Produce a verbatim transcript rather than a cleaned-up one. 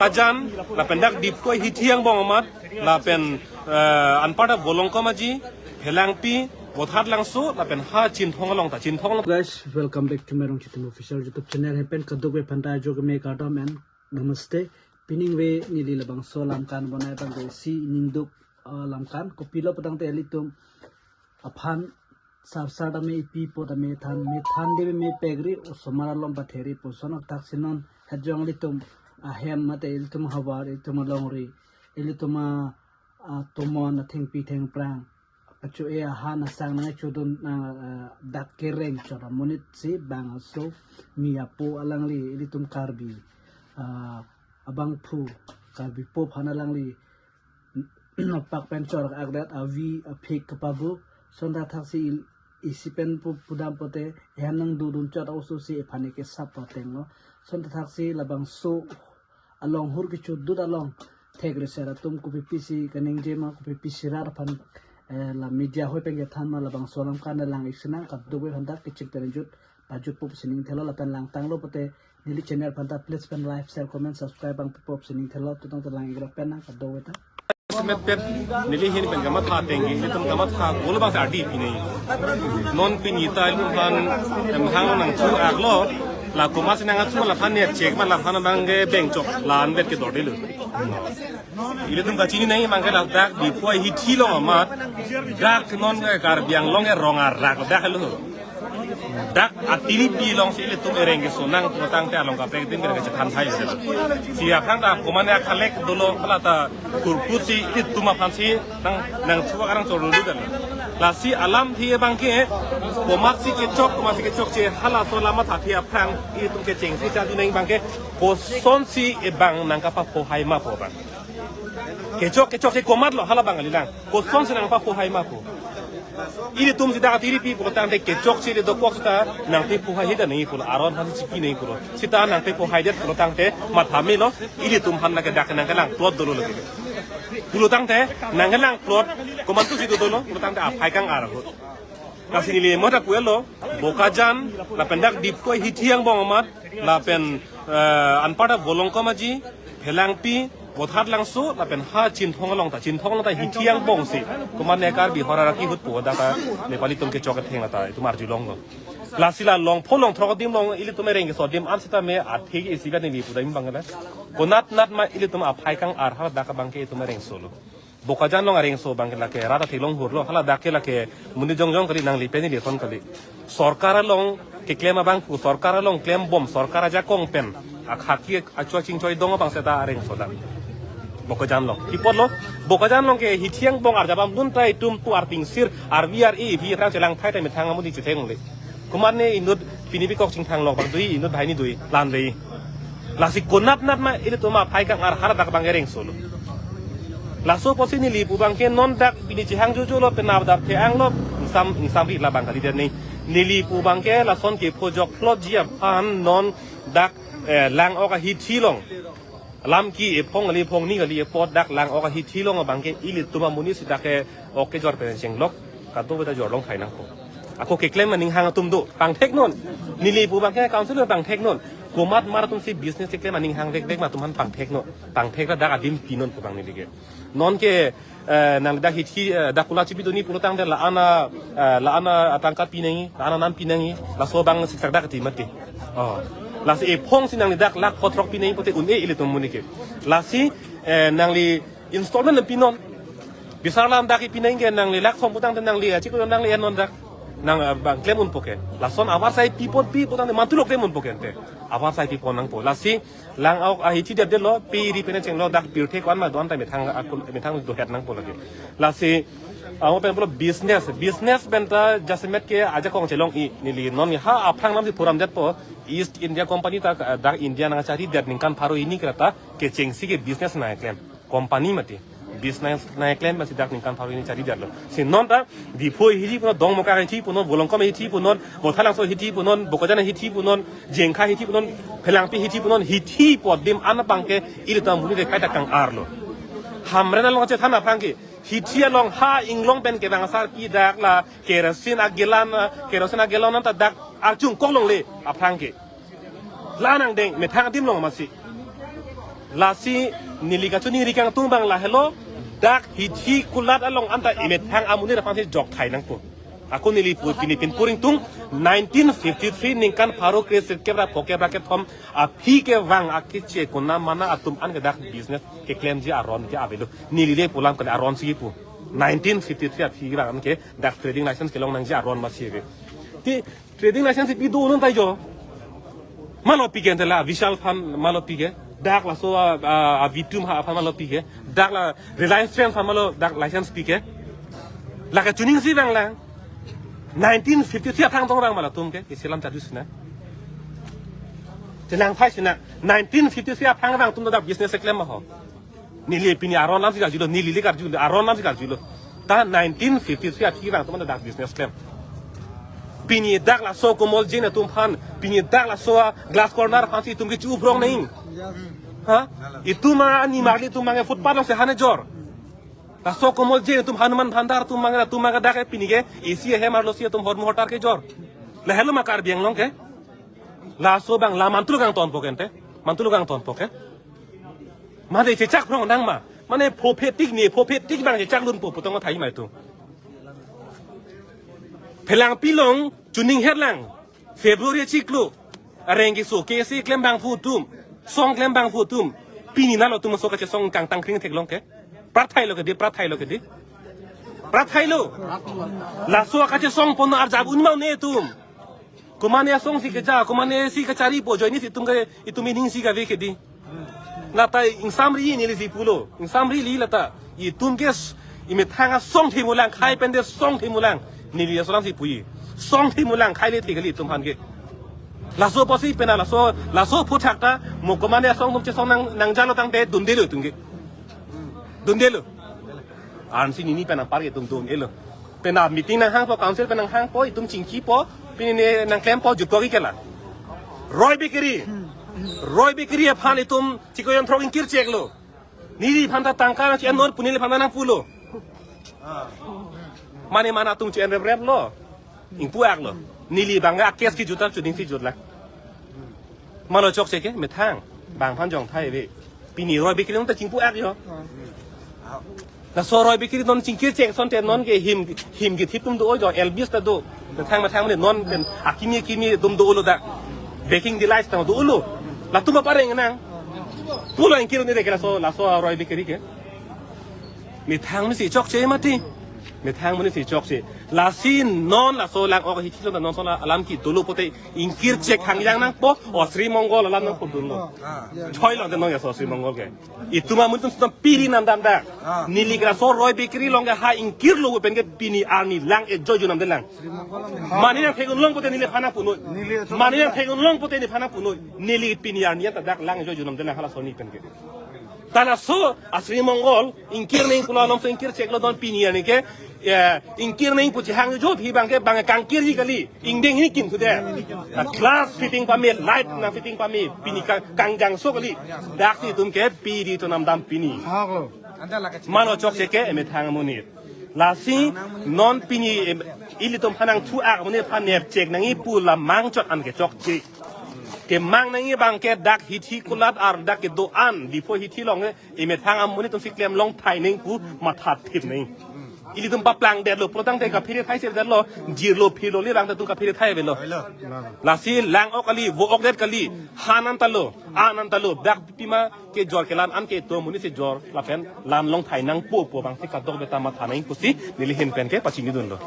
Bokajan, lapen dak Diphu ahithi angbong amat, lapen, eh, anparta Volongkom Aji, Phelangpi, Vothatlangso, lapen ha Chinthong along ta, Chinthong along. Guys, welcome back to Merong Chitim Official YouTube channel. Lapen kadokave aphanta ajo keme kardom and namaste. Piningve neli labangso alam kan bonai abang ke isi ningduk, eh, alam kan. Kopilo putangte ilitum aphan sarsar tame ipi po tame than, me than de me pegri osomar along pathe ri puson athak si non hajong ilitum ahem mate ilitum havar, ilitum alongri, ilitum a, a tomon athengpi thengphrang, achu e ahan asang nangchodun, a, a, dak kereng chot amonit si bang aso mi apo alangli ilitum Karbi, a, abangphu Karbi po aphan alangli nopak pen chor akdet avi aphik kapabu. Sonta thaksi il-, isi pen pu-, pudam pote ehan nangdodun chot a-oso si ephan ke sap patenglo. Sonta thaksi labangso along hur kechodut along thek reser atum kopi pisi kaningje ma, kopi pisi rat aphan, eh, la media hoi pen kethan ma, labangso alam kan lang ik sinang, kadokave aphanta kechik terjut pajut pup sining thelo, lapen langtanglo pote neli channel aphanta please pen like, share, comment, subscribe abang pup sining thelo, tutang telang igra pen nang kadokave ta. Met pet neli hin pen kamatha tenggi, ilitum kamatha gol abang sa adi pini. Non pini ta ilitum aphan emhang nangthu aklo, la komat si nangthu, laphan ne chek ma, laphan abang ke bengchok la-an vet ke dordelo. Ilitum kachini nangji abang ke ladak Diphu ahithi along amat, dak non ke Karbi Anglong ke rong arak dak lo. Dak atiripi along si ilitum ereng keso nang putangte along kaprek adim ke chethan thai. Si aphrang ta komat ne akalek dolo, hala ta kurkut si ilitum aphan si nang, nangthu arang chorlu kan. Lasi alamthe abang ke komat si kechok, komat si kechokche, halaso alam athe aphrang ilitum kechengsi charju nangji abang ke, kosonsi ebang nangkapaphohai ma pu abang. Kechok, kechokche komatlo, hala abang kalilang. Kosonsi nangpaphohai ma pu. Ilitum si dak atiripi pulotangte kechokche ili dokok seta nangpaphohai hida nangji pulo, aron aphan chiki nangji pulo. Seta nangpaphohaidet pulotangte matha melo, ilitum aphan lake dak nangkelang plot dolo lake. Pulotangte nangkelang plot komantu si dodolo, pulotangte aphai kang-ar ahut. Lasi neli mota puelo, Bokajan, lapen dak Diphu ahithi angbong amat, lapen, eh, anparta Volongkom Aji, Phelangpi, Vothatlangso, lapen ha Chinthong along ta, Chinthong along ta hithi angbong si. Komat ne Karbi hor arak ahut po dak ta Nepali atum kechok ketheng ta, itum arjulonglo. Lasi la longpho longthrok adim along ilitum ereng keso adim an seta me athe isi kan neli pudam abang la. Konat nat ma ilitum aphai kang-ar ha dak abang ke itum ereng solo. Bokajan along areng so abang ke lake rat atheklong hurlo, hala dak ke lake monit jongjong kali, nangli pen ili son kali. Sorkar along keklem abang pu, sorkar along klembom, sorkar ajakong pen akhaki achua chingchoi dong abang seta areng so dak. Bokajan along. Pi apotlo, Bokajan along ke hithi angbong arjabam dun ta itum pu artingsir, arvi ar-e, vi rang chelang thai ta methang amonit chetheng le. Komat ne inut pini pi kok chingthang lok abang dui, inut banghini dui, lan dei. Lasi konat nat ma ilitum aphai kang-ar ha dak abang ereng solo. Laso apotsi neli pu abang ke non dak pini chehang jujolo, penap dap the-anglo, ingsam, ingsamri labang kalidet ne. Neli pu abang ke lason kephojok plot ji aphan non dak, eh, Lang-ok ahithi along. Lamki ephong kali, ephong ni kali, epot dak Lang-ok ahithi along abang ke ilitum amonit si dak ke ok kejor pen chenglok, kadokave ta jorlong thai nangpo. Ako keklem aning hang atum do, pangtheknon. Neli pu abang ke council pangtheknon. Komat mar atum si business keklem aning hang vekvek ma atum aphan pangtheknon. Pangthek ra dak adim pinon pu abang neli ke. Non ke, eh, nang dak hithi, eh, dak kula chibi doni pulotangte la-an a, eh, la-an atangka pi nangji, la-an anam pi nangji, laso abang siksak dak ti mati. Oh. Lasi ephong si nangli dak lakh phothrok pi nangji pote un-e ilitum amonit ke. Lasi, eh, nangli installment pinon. Bisar lam dak pi nangji ke nangli lakh som putangte nangli, achik nangli enon dak. Nang, eh, abang klem unpo ke. Lason avarsai pipon pi putangte mantulo klem unpo ke ante. Avarsai pipon nangpo. Lasi Lang-ok ahithi det detlo, pe ri pen chenglo, dak pirthe ko-an ma do-an ta methang akul, methang dohet nangpo lake. Lasi, amo pen pulo business, business pen ta jasemet ke ajakong chelong-i, neli non ha aphrang lam si phuram detpo, East India Company ta, eh, dak India nangcharidet ningkan pharo hini kre ta kechengsi ke business nangklem. Company mati. Business nangklem mati dak ningkan pharo hini charidetlo. Si non ta Diphu ahithi punon, Dongmukak ahithi punon, Volongkom ahithi punon, Vothatlangso ahithi punon, Bokajan ahithi punon, Jengkha ahithi punon, Phelangpi ahithi punon, hithi pu adim an abang ke ilitum amonit ke kaita kang-arlo. Hamren along chethan aphrang ke, hithi along ha inglong pen kevang asarpi dak la kerosene agelan, kerosene agelan an ta dak arjung koklongle aphrang ke. La nangdeng, methang adim along masi. Lasi neli kachoningri kangtung abang lahelo, dak hithi kulat along anta emethang amonit aphansi jokthai nangpo. Ako neli pu pini pinpur ingtung, nineteen fifty-three ningkan pharo kre sirkep ra phokep ra kethom aphi kevang akeche konat mana atum an ke dak business keklemji aron ke avelo. Neli le pu alam kali, aron si pu. Nineteen fifty-three aphi kevang ke dak trading license kelong nangji aron masi ave. Ti trading license pi do non tai jo. Malo pi ke ante la Vishal aphan malo pi ke. Dak laso a, a, a Vitum ha aphan malo pi ke. Dak la Reliance Trend aphan malo dak license pi ke. La kachoningsi abang lang. Nineteen fifty-three aphrang tong abang ma latum ke isi alam charju sinang. Chenang phai sinang. Nineteen fifty-three aphrang abang atum dak business keklem ma ho. Neli pini aron alam si karjulo, neli le karjulo, aron alam si karjulo. Ta nineteen fifty-three aphi abang atum anta dak business klem. Pini dak laso Komol Jain atum aphan, pini dak laso a Glass Corner aphansi itum ke chu-uprong nang. Ha? Itum a nimarli atum abang ke footpath alongsi han kejor. Laso Komol Jain atum, Hanuman Bhandar atum abang ke, atum abang ke dak ke pini ke isi ahem arlosi atum hormu hortar kejor. Lahelo ma Karbi Anglong ke. Laso abang la mantu lo kangtonpo ke ante. Mantu lo kangtonpo ke. Mane chechak phrong nang ma. Mane phophe tik ne, phophe tik abang chechak lunpo pu tong athai ma itum. Phelangpi along chuning herlang. February chiklo. Areng keso kesi klem abang pu atum. Song klem abang pu atum. Pini nalo atum so kachesong kangtang kring theklong ke. Prathai lo ke di, prathai lo ke di. Prathai lo. Laso kachesong pon arjap un ma un-e atum. Komane asong si keja, komane si kacharipo, ajoine si itum ke, itum ining si kave ke di. Lata ingsamri neli si pulo, ingsamri li lata. Itum ke s-, emethang asong themulang, khai pen de song themulang. Neli aso alam si puji. Song themulang, khai le the kali itum aphan ke. Laso apotsi pena laso, laso aphuthak ta, mo komane asong atum chesong nang, nangjalo tangte dundelo itum ke. Dundelo. Ansi nini pen apar ke itum dundelo. Pena meeting nanghangpo, council pen nanghangpo, itum chingkipo, pini ne nangklempo, jutkok-ik ke la. Roy Bakery. Roy Bakery aphan itum chiko jonthrok ingkir cheklo. Neliphan ta tangka nang-en non pu neliphan ta nangpulo. Mane mana atum chu-en reprep lo. Ingpu-ak lo. Neli abang ke a-case kejut ta chuningsi jut la. Malo chokche ke, methang. Bang aphan jongthai ave. Pini Roy Bakery along ta chingpu-ak jo. Laso Roy Bakery non chingkir cheng asonte non ke him, him kethip atum do jo, Elvis ta do. Methang methang mane non pen akimi akimi atum dolo dak. Baking Delights ta dolo. Latum apareng nang. Pulo ingkir un-e ke laso, laso Roy Bakery ke. Methang mesi chokche mati. Methang mesi chokche. Lasi non laso lang-ok hithi along non laso alam ke dolo pote ingkir chek hangjang nangpo, o Sri Mongol alam nangpudunlo. Choi lo de non laso Sri Mongol ke. Itum amonit atum sudam piri namdam dak. Neli ke laso Roy Bakery along ke ha ingkirlo pen ke pini arni lang-e joijui namde lang. Mane nangthek-un long pote neliphan nangpunoi. Mane nangthek-un long pote neliphan nangpunoi. Neli pini arni anta dak lang-e joijui namde lang hala soni pen ke. Ta laso a Sri Mongol ingkir neng pulo alam so ingkir cheklo don pini arni ke, ya, ingkir neng pu chihang jo phi abang ke abang kangkirji kali. Ingdeng hini kim sude. Na glass fitting pame, light nangfitting pame, pini kang, kangjangso kali. Daksi itum ke piri to namdam pini. Malo chokche ke emethang amonit. Lasi non pini em, ilitum aphan nangthu-ak amonit aphan nepchek nangji pu la mangchot an ke chokche. Kemang nangji abang ke dak hithi kulat ar dak kedo-an Diphu hithi along ke emethang amonit atum si klem longthai nang pu mathathip nang. Ilitum paplangdetlo, pulotangte kaphere thai sedetlo, jirlo phirlo le abang ta itum kaphere thai avelo. Lasi lang-ok kali, vo-okdet kali, han anta lo, an anta lo, dak pima kejor kelan an ke itum amonit si jor, lapen lan longthai nangpo pu abangsi kadokave ta matha nang pusi, neli ahin pen ke pachinidunlo.